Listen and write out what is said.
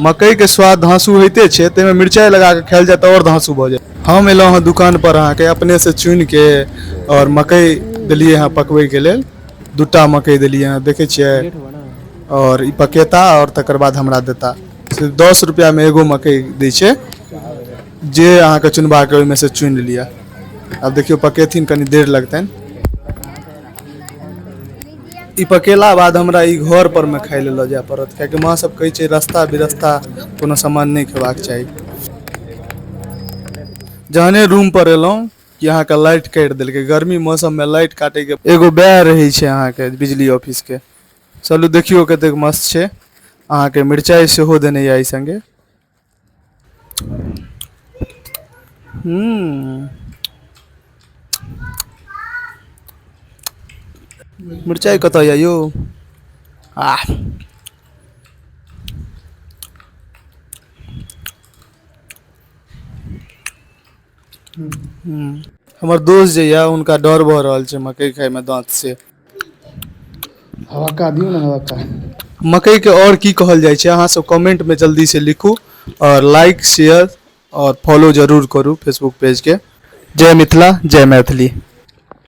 मकईके स्वाद धाँसू होइते छै, ताहिमे मिरचाइ लगा कऽ खायल जाय तऽ आओर धाँसू भऽ जाय। हम एलहुँ हँ दुकान पर अहाँके अपनेसँ चुनिके आओर मकई देलियै हँ पकबैके लेल। दूटा मकई देलियै हँ, देखै छियै, आओर ई पकेता आओर तकर बाद हमरा देता। सिर्फ 10 रुपैआमे एगो मकई दै छै। जे अहाँके चुनबाके ओहिमे से चुनि लिअ। आब देखियौ पकेथिन, कनि देर लगतनि। ई पकेला बाद हमरा ई घर पर मे खाय लए लऽ जाय पड़त, कियाकि माँ सब कहै छै रस्ता बिरस्ता कोनो सामान नहि खेबाक चाही। जहने रूम पर एलहुँ कि अहाँके लाइट काटि देलकै। गर्मी मौसममे लाइट काटैके एगो बैर रहै छै अहाँके बिजली ऑफिसके। चलू देखियौ कतेक मस्त छै। अहाँके मिरचाइ सेहो देने यऽ एहि सङ्गे। मिरचाइ कतऽ यऽ यौ? आ हमर दोस्त जे यऽ हुनका डर भऽ रहल छै मकई खायमे दाँत से। हवक्का दियौ ने, हवक्का। मकईके आओर की कहल जाइ छै, अहाँ सब कमेंटमे जल्दीसँ लिखू आओर लाइक, शेयर आओर फॉलो जरूर करू फेसबुक पेजके। जय मिथिला, जय मैथिली।